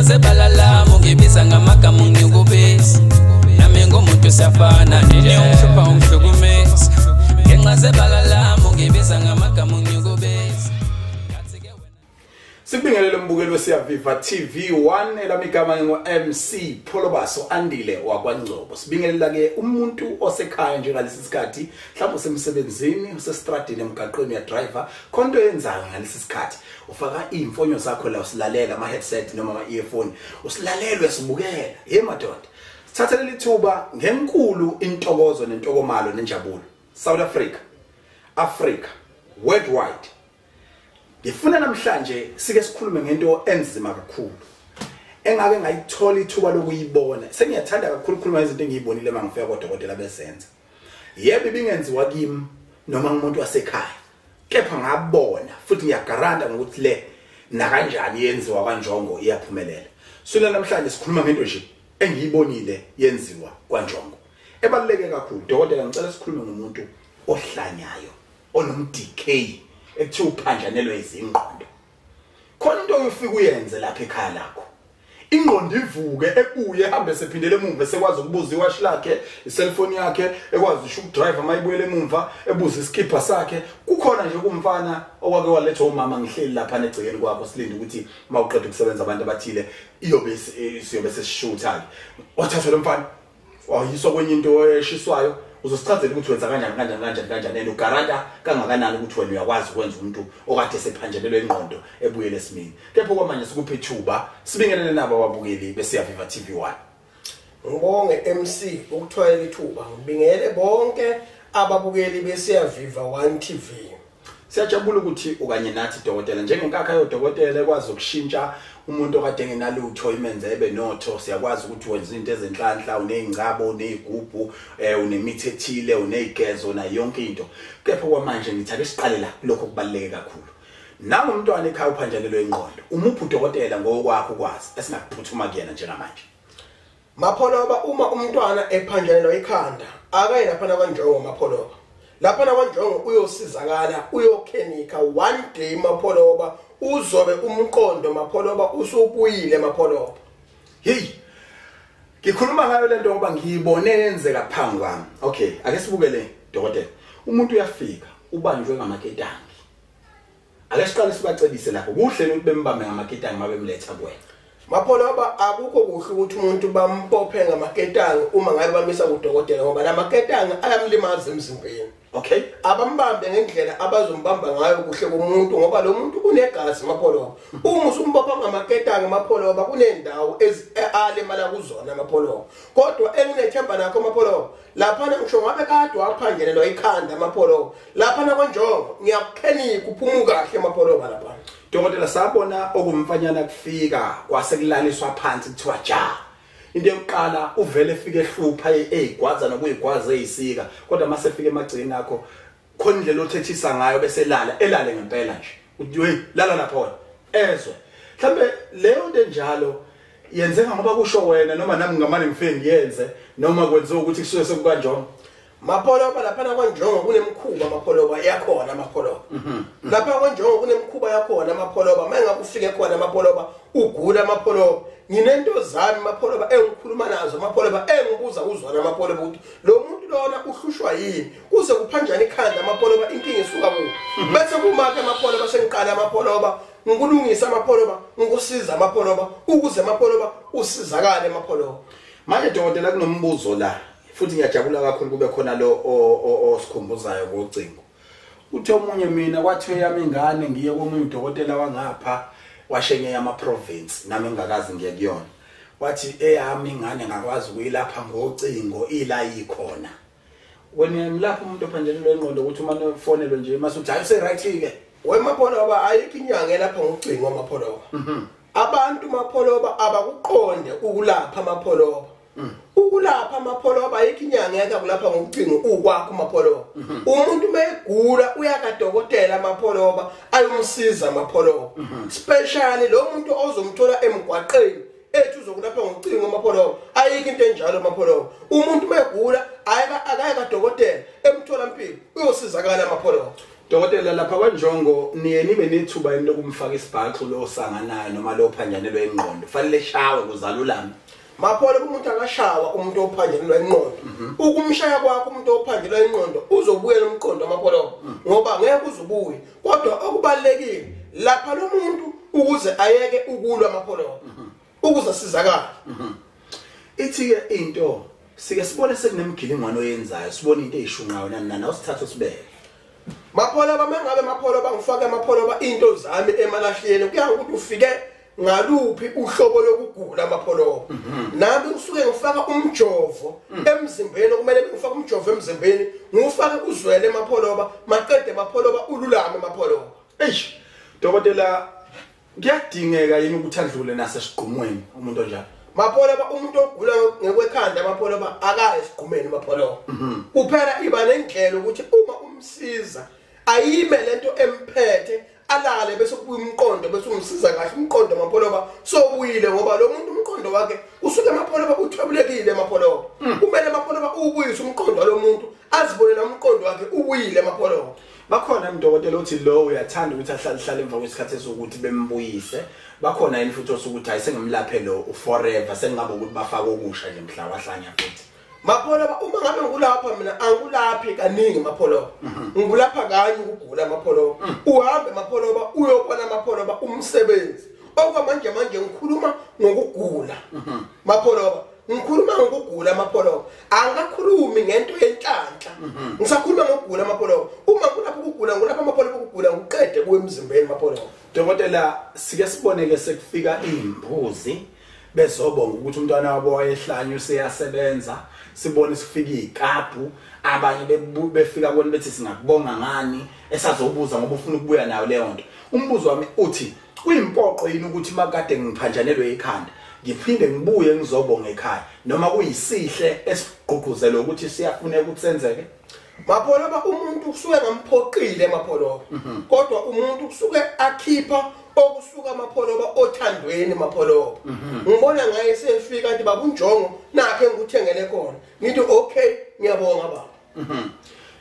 zebala lami ungibiza ngamagama ungikubisa nami ngumuntu siyafana nje ungihlupha ungihlukumeza ngenxa zebala lami ungibiza ngamagama ungikubisa. Sikubingelele mbukeli weSiyaviva TV1, elami igama ngingu MC Pholobaso Andile wakwaNgcobo. Sibingelela ke umuntu osekhaya njengalesi sikhathi, mhlawumbe usemsebenzini, usestradini, emgaqweni, uya driver, khonto yenzayo ngalesi sikhathi. Ufaka imfonyo zakho la usilalela ama headset noma ama earphone, usilalelwe sibukela. Hey madoda, sithatha leli thuba ngenkulu intokozo nentokomalo nenjabulo. South Africa, Africa, worldwide. Ngifuna namhlanje sike sikhulume ngento enzima kakhulu engake ngayithola ithuba lokuyibona. Sengiyathanda kakhulu ukukhuluma izinto engiyibonile mangifika kodokotela bezenza. Yebo ibingenziwa kimi noma ngumuntu wasekhaya, kepha ngabona futhi ngiyagaranta ngokuthi le nakanjani yenziwa kwaNjongo iyaphumelela. So namhlanje sikhuluma ngento nje engiyibonile yenziwa kwaNjongo ebaluleke kakhulu. Dokotela, ngicela sikhulume ngomuntu ohlanyayo onom-DK ekuthiwa uphanjanelwe izingqondo. Khona into oyofika uyenze lapha ekhaya lakho, ingqondo ivuke ebuye ehambe sephindele emuva, sekwazi ukubuza iwashi lakhe, iselfoni yakhe, ekwazi usho ukudrive mayibuyele emumva, ebuza iskipper sakhe. Kukhona nje kumfana owake walethwa umama ngihleli lapha negcekeni kwakho silinde ukuthi mawuqeda ukusebenza abantu abathile iyobe siyobe sesishutha ke. Wathathwa lo mfana wayiswa kwenye into eshiswayo. Uzosichazela ukuthi wenza kanjani kanjani kanjani kanjani and ugaranta kangakanani ukuthi wena uyakwazi ukwenza umuntu okade sephanjanelwe ingqondo ebuyele esimini. Kepha kwamanje sikuphe ithuba sibingelele nabo ababukeli beSiyaviva TV1. Ngibonge MC ukuthola ithuba, ngibingele bonke ababukeli beSiyaviva 1 TV. Siyajabula ukuthi ukanye nathi dokotela, njengenkakha yodokotela ekwazi ukushintsha umuntu okade engenalutho imenze ebe notho. Siyakwazi ukuthi wenza izinto ezenhlanhla, unezingcabo, unezigubhu, unemithi ethile, unezigezo na yonke into. Kepha kwamanje ngithi ake siqale la lokho kubaluleke kakhulu. Nangu umntwana ekhaya uphanjanelwe ingqondo, umuphi udokotela ngokwakho ukwazi esingakuphuthuma kuyena njengamanje? Mapholoba, uma umntwana ephanjanelwe ikhanda akaye lapha kwaNjongo Mapholoba. Lapha kwaNjongo uyosizakala, uyokhenika one day Mapholoba, uzobe umqondo Mapholoba usubuyile Mapholoba. Hey, ngikhuluma ngayo lento ngoba ngiyibone yenzeka phambi kwami. Okay, ake sibukele dokotela. Umuntu uyafika ubanjwe ngamaketangi. Ake siqale sibacebise lapho. Kuhle ukuthi bembambe ngamaketangi mabemletha kuwena. Mapholoba, akukho kuhle ukuthi umuntu bampophe ngamaketangi uma ngabe bamisa kudokotela, ngoba lamaketangi ayamlimaza emzimbeni. Okay, abambambe ngendlela abazombamba ngayo kuhle komuntu, ngoba lo muntu unegazi Mapholoba. Uma usumbopha ngamaketangi Mapholoba, kunendawo alimala kuzona Mapholoba. Kodwa enginethemba nakho Mapholoba, laphana ngisho ngabe kade waphanjelelwa ikhanda Mapholoba, laphana kwaNjongo ngiyakukhenika uphuma kahle Mapholoba lapha. Dokotela, sabona okumfanyana kufika kwasekulaliswa phansi kuthiwa ja. Into yokuqala uvele efike ehlupha eyigwaza nokuyigwaza eyisika, kodwa mase efike emagcini akho khona indlela othethisa ngayo bese lala elale ngempela nje. Uthi hey, lala lapho ezwe. Mhlambe leyo nto enjalo yenzeka ngoba kusho wena, noma nami ngamane ngifike ngiyenze, noma kwenziwa ukuthi kusuke sekukaNjongo. Mapholoba, lapha kwaNjongo kunemikhuba Mapholoba yakhona Mapholoba. Lapha kwaNjongo kunemikhuba yakhona Mapholoba. Mangabe ufike khona Mapholoba ugula Mapholoba, nginento zami Mapholoba engikhuluma nazo Mapholoba, engibuza uzwana Mapholoba ukuthi lo muntu lona uhlushwa yini, kuze kuphanjana ikhanda Mapholoba, inkinga isuka kuphi. Bese kumake Mapholoba sengiqala Mapholoba ngikulungisa Mapholoba, ngikusiza Mapholoba ukuze Mapholoba usizakale Mapholoba. Manje dokotela, kunombuzo la futhi ngiyajabula kakhulu kube khona lo osikhumbuzayo ngocingo. Uthe omunye, mina kwathiwe yami ingane ngiye komunye udokotela wangapha washenye yama province nami ngingakazi ngiye kuyona. Wathi eyami ingane ngakwazi ukuyilapha ngocingo ila ikhona. Wena uyamlapha umuntu ophanjanelwe ingqondo ukuthi uma ufonelwe nje mase uthi hayi use right ke. We Mapholoba, ayikho inyanga elapha ngocingo Mapholoba. Abantu Mapholoba abakuqonde ukulapha Mapholoba. Ukulapha Mapholoba ayikho inyanga yakhe kulapha ngocingo ukwakho Mapholoba. Umuntu mayegula uya kadokotela Mapholoba ayomsiza Mapholoba. Especially lo muntu ozomthola emgwaqeni ethi uzokulapha ngocingo Mapholoba, ayikho into enjalo Mapholoba. Umuntu mayegula akaye kadokotela emtholampilo uyosizakala Mapholoba. Dokotela, lapha kwaNjongo niye nibe nethuba yini lokumfaka isibhaxu lo osanganayo noma lo phanjanelwe ingqondo? Fanele shawe kuzalulama. Mapholo, umuntu akashawa umuntu ophanjanelwa ingqondo. Ukumshaya kwakho umuntu ophanjanelwa ingqondo uzobuyela umqondo Mapholo, ngoba ngeke uzubuye. Kodwa okubalekile lapha lo muntu ukuze ayeke ukulwa Mapholo, ukuze asizakale. Ithi ke into sike sibone sekunemgilingwane oyenzayo, sibone into eyishunqayo nani nani, awusithathe sibeke. Mapholo, mangabe Mapholo bangifaka Mapholo into zami emalahleni, kuya ukuthi ufike ngaluphi uhlobo lokugula Mapholo. Nami ngisuke ngifaka umjovo emzimbeni, kumele ngifake umjovo emzimbeni, ngufake uzwele Mapholo, maqede Mapholo ululame Mapholo. Eish, dokotela, kuyadingeka yini ukuthi adlule nasesigqumweni umuntu onjalo? Mapholo, umuntu ogula ngekwekhanda Mapholo akaye esigqumeni Mapholo. Kuphela iba nendlela ukuthi uma umsiza ayime lento emphethe, alale bese kubuya umqondo, bese umsiza kahle umqondo Mapholo sobuyile, ngoba lo muntu umqondo wakhe usuke Mapholo uthwebulekile Mapholo. Kumele Mapholo ubuyise umqondo lo muntu, azibone nomqondo wakhe ubuyile Mapholo. Bakhona mdokotela uthi lo uyathanda ukuthi ahlale emva kwesikhathi esokuthi bembuyise. Bakhona yini futhi osukuthi hayi sengimlaphe lo forever, sengingabe ukuthi bafake okusha nje mhla wahlanya futhi? Mapholo, uma ngabe ngulapha mina angulaphi kaningi Mapholo. Ngulapha kanye ukugula Mapholo. Uhambe Mapholo uyobona Mapholo umsebenzi. Okwamanje manje ngikhuluma ngokugula Mapholo. Ngikhuluma ngokugula Mapholo, angakhulumi ngento yenhlanhla. Ngisakhuluma ngokugula Mapholo. Uma ngulapha ukugula ngulapha Mapholo ukugula ngiqede kuwe emzimbeni Mapholo. Dokotela, sike siboneke sekufika imbuzi bezobonga ukuthi umntwana wabo wayehlanya useyasebenza, sibone sifika izikabhu, abanye befika kona bethi singakubonga ngani, esazobuza ngoba ufuna ukubuya nayo leyo nto. Umbuzo wami uthi kuyimpoqo yini ukuthi makade ngiphanjanelwe ikhanda ngiphinde ngibuye ngizobonga ekhaya, noma kuyisihle esigqugquzela ukuthi siyafuneka ukuthi senzeke? Mapholo, umuntu usuke ngamphoqile Mapholo, kodwa umuntu usuke akhipha okusuka Mapholo othandweni Mapholo. Ngibona ngaye sefika athi baba uNjongo nakhe ngikuthengele khona, ngithi okay ngiyabonga baba.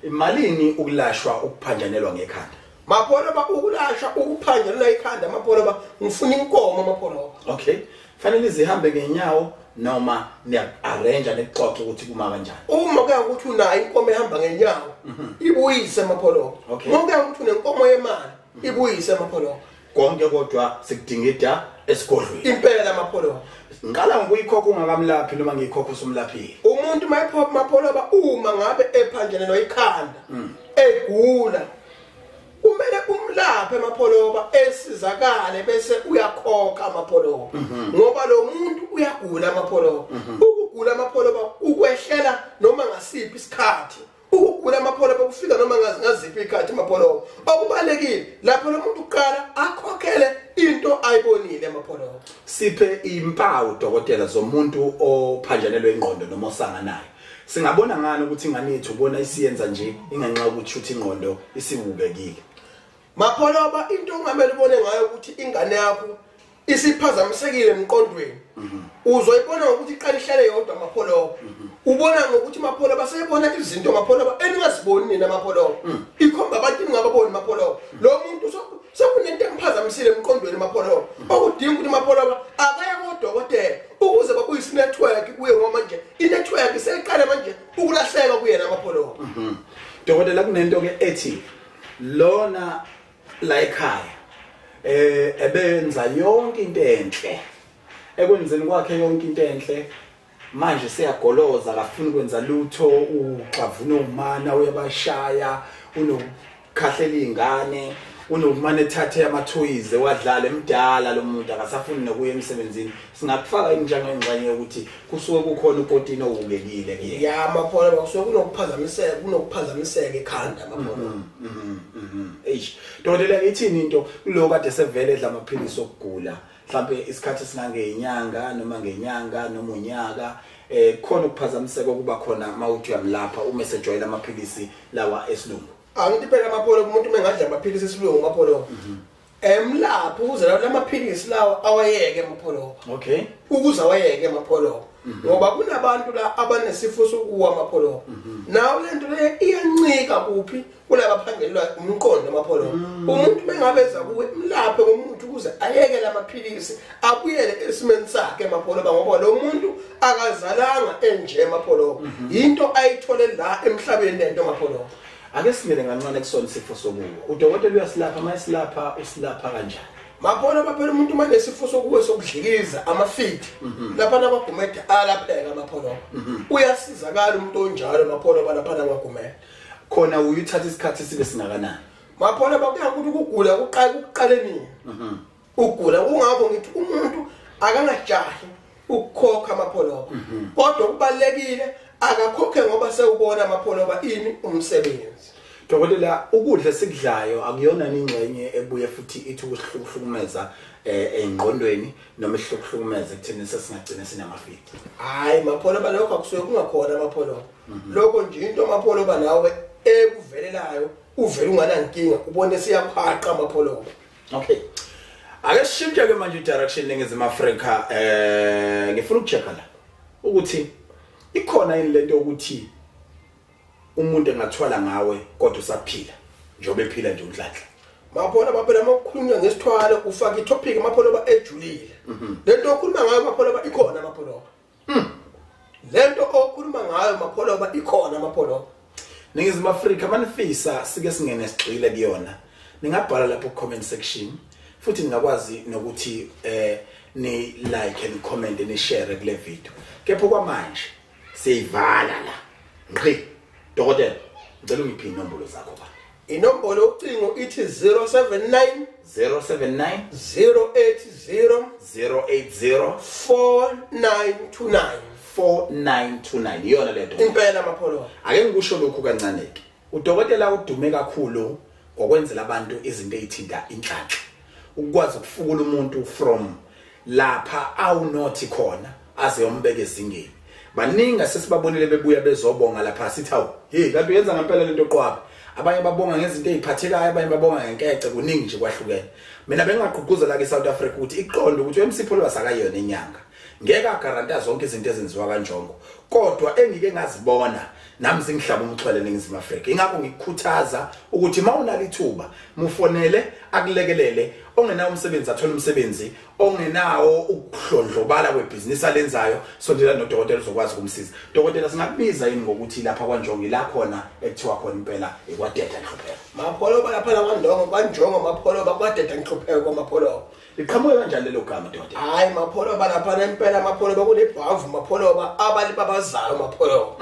Imalini ukulashwa ukuphanjanelwa ngekhanda? Mapholo, ukulashwa ukuphanjanelwa ikhanda Mapholo ngifuna inkomo Mapholo. Okay, fanele zihambe ngenyawo noma niya-arrange nixoxe ukuthi kuma kanjani? Uma kuya ukuthi unayo inkomo ehamba ngenyawo ibuyise Mapholo. Uma kuya ukuthi unenkomo yemali ibuyise Mapholo. Konke kodwa sikudingida esigodlweni impela Mapholo. Ngiqala ngokuyikhokha ungakamlaphi noma ngiyikhokha usumlaphile? Umuntu Mapholo uma ngabe ephanjanelwa ikhanda egula kumele umlaphe Mapholo esizakale bese uyakhokha Mapholo, ngoba lo muntu uyagula Mapholo. Ukugula Mapholo ukwehlela noma ngasiphi isikhathi, ukugula Mapholo kufika noma ngaziphi ikhathi Mapholo. Okubalekile lapho lo muntu uqala akhokhele into ayibonile Mapholo. Siphe impawu dokotela zomuntu ophanjanelwe ingqondo noma osanganayo. Singabona ngani ukuthi ingane yethu ubona isiyenza nje ingenxa yokuthi uthi ingqondo isiwubekile? Mapholo, into ongamele ubone ngayo ukuthi ingane yakho isiphazamisekile emqondweni, uzoyibona ngokuthi iqala ihlale yodwa Mapholo. Ubona ngokuthi Mapholo basebona izinto Mapholo eningaziboni nina Mapholo. Ikhomba abantu ningababoni Mapholo. Lo muntu sekunento emphazamisile emqondweni Mapholo. Okudinga ukuthi Mapholo akaya kodokotela ukuze babuyise network kuye, ngoba manje inetwork seyiqala manje ukulahleka kuyena Mapholo. Dokotela, kunento ke ethi lona la ekhaya ebenza yonke into enhle, ekwenzeni kwakhe yonke into enhle manje seyagoloza, akafuni kwenza lutho, uxavuna umana, uyabashaya, unokukhahlela izingane, unokumane ethathe amathoyize wadlala, emdala lo muntu akasafuni nokuya emsebenzini. Singakufaka njengengxenye yokuthi kusuke kukhona ukotini owukekile kuyena? Ya Mapholo, kusuke kunokuphazamiseka, kunokuphazamiseka ekhanda Mapholo. Eish, dokotela, ithini into lo kade sevele edla amaphilisi okugula mhlambe isikhathi esingangenyanga noma ngenyanga noma unyaka, khona ukuphazamiseka okuba khona mawuthi uyamlapha uma esejwayela amaphilisi lawa esilungu? Angithi phela Mapholo umuntu mengadla amaphilisi esilungu Mapholo emlapho ukuze la maphilisi lawa awayeke Mapholo. Okay, ukuze awayeke Mapholo. Ngoba kunabantu la abanesifo sokuwa Mapholoba. Nawo lento le iyancika kuphi kulaba phangelwa umqondo Mapholoba. Umuntu mengabeza kuwe mlaphe ngomuntu ukuze ayeke lamaphilisi abuyele esimeni sakhe Mapholoba, ngoba lo muntu akazalanga enje Mapholoba. Into ayithole la emhlabeni lento Mapholoba. Ake singene kancane kusona isifo sokuwa. Udokotela uyasilapha, mayesilapha usilapha kanjani? Mapholoba phela umuntu manesifo sokuwa sokudlikiza amafiti lapha nakwagumede alapheka Mapholoba. Uyasizakala umuntu onjalo Mapholoba lapha nakwagumede. Khona uyuthatha isikhathi sibe singakanani? Mapholoba kuyakuthi ukugula kuqala ukuqale nini? Ugula kungakho ngithi umuntu akangajahi ukukhokha Mapholoba. Kodwa kubalekile akakhokhe ngoba sewubona Mapholoba ini umsebenzi. Dokotela, ukudla esikudlayo akuyona ingxenye ebuye futhi ithi ukuhlukumeza engqondweni noma ihlukumeza ekutheni sesingagcina sinamafiti. Hayi Mapholoba, lokho akusuke kungakhona Mapholoba. Lokho nje into Mapholoba nawe ekuvelelayo uvela unganankinga ubone siyaqhaqa Mapholoba. Okay. Ake sishintshe ke manje direction eNingizimu Afrika. Ngifuna ukuchecka la ukuthi ikhona yini lento ukuthi umuntu engathwala ngawe kodwa usaphila njengoba ephila nje uNhlanhla. Mapholoba phela makukhulunywa ngesithwalo ufaka itopic Mapholoba ejulile. Lento okhuluma ngayo Mapholoba ikhona Mapholoba. Lento okhuluma ngayo Mapholoba ikhona Mapholoba. Ningizimu Afrika manifisa sike singene sigxile kuyona. Ningabhala lapho ku comment section futhi ningakwazi nokuthi ni like and comment ni share kule video. Kepha kwamanje siyivala la. Ngqi. Dokotela, ngicela ungiphe inombolo zakho ba. Inombolo yocingo ithi 079 079 080 080 4929 4929 iyona lento. Impela Mapholoba. Ake ngikusho lokhu kancane ke. Udokotela udume kakhulu ngokwenzela abantu izinto ezithinta inhlanhla. Ukwazi ukufukula umuntu from lapha awunothi khona aze yombeke ezingeni. Baningi sesibabonile bebuya bezobonga lapha sithi hawu, hey kanti uyenza ngempela lento qwabe. Abanye babonga ngezinto eziphathekayo, abanye babonga ngenkece, kuningi nje kwahlukene. Mina bengingagqugquzela ke South Africa ukuthi iqonde ukuthi uMC Pholoba akayona inyanga. Ngeke agaranta zonke izinto ezenziwa kanjongo. Kodwa engike ngazibona nami singihlaba umxhwele eNingizimu Afrika. Ingakho ngikukhuthaza ukuthi mawunalo ithuba mufonele akulekelele, ongenawo umsebenzi athole umsebenzi, ongenawo ukuhlondlobala kwebhizinisi alenzayo sondela nodokotela uzokwazi ukumsiza. Dokotela, singakubiza yini ngokuthi lapha kwaNjongo la khona ekuthiwa khona impela ikwadeda nhlupheko? Mapholoba lapha kwaNjongo, kwaNjongo Mapholoba kwadeda nhlupheko Mapholoba. Liqhamuke kanjani lelo gama dokotela? Hayi Mapholoba lapha impela Mapholoba kunebhavu Mapholoba abali babazayo Mapholoba.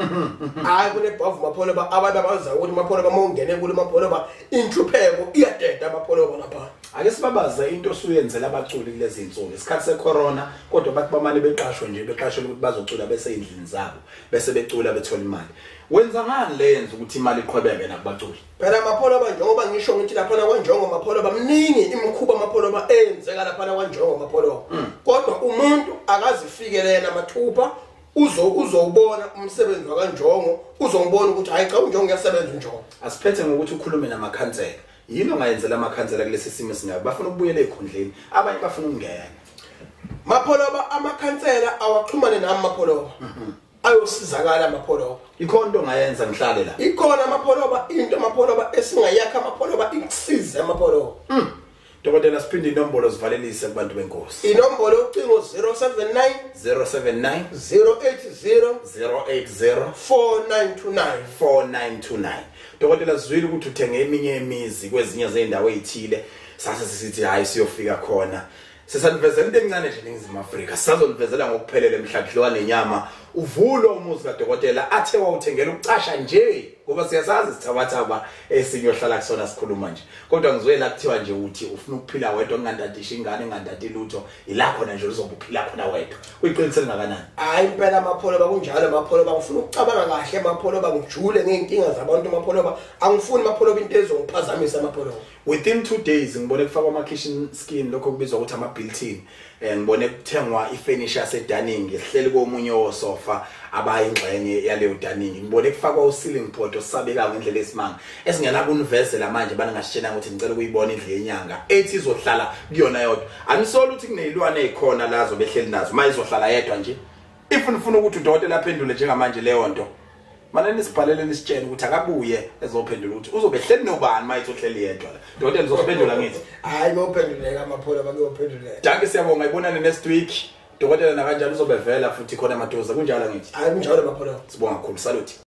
Hayi kunebhavu Mapholoba abali babazayo ukuthi Mapholoba mawungene kulo Mapholoba inhlupheko iyadeda Mapholoba lapha. Ake sibabaze into osuyenzela abaculi kulezi insuku isikhathi secorona, kodwa bathi bamane beqashwe nje beqashelwe ukuthi bazocula bese endlini zabo bese becula bethola imali. Wenza ngani le yenza ukuthi imali iqhwebeke nakubaculi? Phela Mapholoba njengoba ngisho ngithi lapha kwaNjongo Mapholoba mningi imikhuba Mapholoba eyenzeka lapha kwaNjongo Mapholoba. Kodwa umuntu akazifikele mathupha uzowubona umsebenzi wakaNjongo, uzongibona ukuthi hayi cha uNjongo uyasebenza uNjongo. Asiphethe ngokuthi ukhulume namakhansela. Yini ongayenzela amakhansela kulesi simo singaka? Bafuna ukubuyela ezikhundleni, abanye bafuna ukungena. Mapholoba amakhansela awaxhumane nami Mapholoba. Ayosizakala Mapholoba. Ikhona into ongayenza ngihlale la? Ikhona Mapholoba into Mapholoba esingayakha Mapholoba ikusize Mapholoba. Dokotela, siphinde inombolo sivalelise kubantu benkosi. Inombolo yocingo 079 079 080 080 4929 4929. Dokotela, sizwile ukuthi uthenge eminye imizi kwezinye zezindawo ezithile, sase sisithi hayi siyofika khona. Sesanivezela into encane nje eNingizimu Afrika, sisazonivezela ngokuphelele mhla kudliwa nenyama. Uvulwa umuzi kaDokotela athe wawuthengela ukucasha nje, ngoba siyasazi sithabathaba esinye ohlala kusona sikhuluma nje. Kodwa ngizwe la kuthiwa nje uthi ufuna ukuphila wedwa, ungandadisha ingane, ungandadi lutho, ila khona nje uzobe uphila khona wedwa. Kuyiqiniso elingakanani? Hayi impela Mapholoba kunjalo Mapholoba, ngifuna ukucabanga kahle Mapholoba, ngijule ngey'nkinga zabantu Mapholoba, angifuni Mapholoba into ezongiphazamisa Mapholoba. Within 2 days ngibone kufakwa ama kitchen skin, lokho kubizwa ukuthi ama built-in. Ngibone kuthengwa ifurniture yasedaning, sihleli komunye wosofa abayingxenye yaleyo daning. Ngibone kufakwa uceiling board osabekayo ngendlela esimanga esingena kunivezela manje bana ngasitshena ukuthi ngicela ukuyibona indlu yenyanga ethi izohlala kuyona yodwa. Anisoli ukuthi kunezilwane ezikhona lazo behleli nazo, mayizohlala yedwa nje. If nifuna ukuthi udokotela aphendule njengamanje leyo nto, mane nisibhalele nisitshele ukuthi akabuye ezophendula ukuthi uzobe hleli nobani uma ethi uhleli yedwa la. Dokotela, uzophendula ngithi? Hayi, kuyophenduleka Mapholoba, kuyophenduleka. Dankie, siyabonga, ibonane next week. Dokotela nakanjalo uzobe vela futhi khona emaduze, kunjalo ngithi? Hayi, kunjalo Mapholoba. Sibonga kakhulu, salute.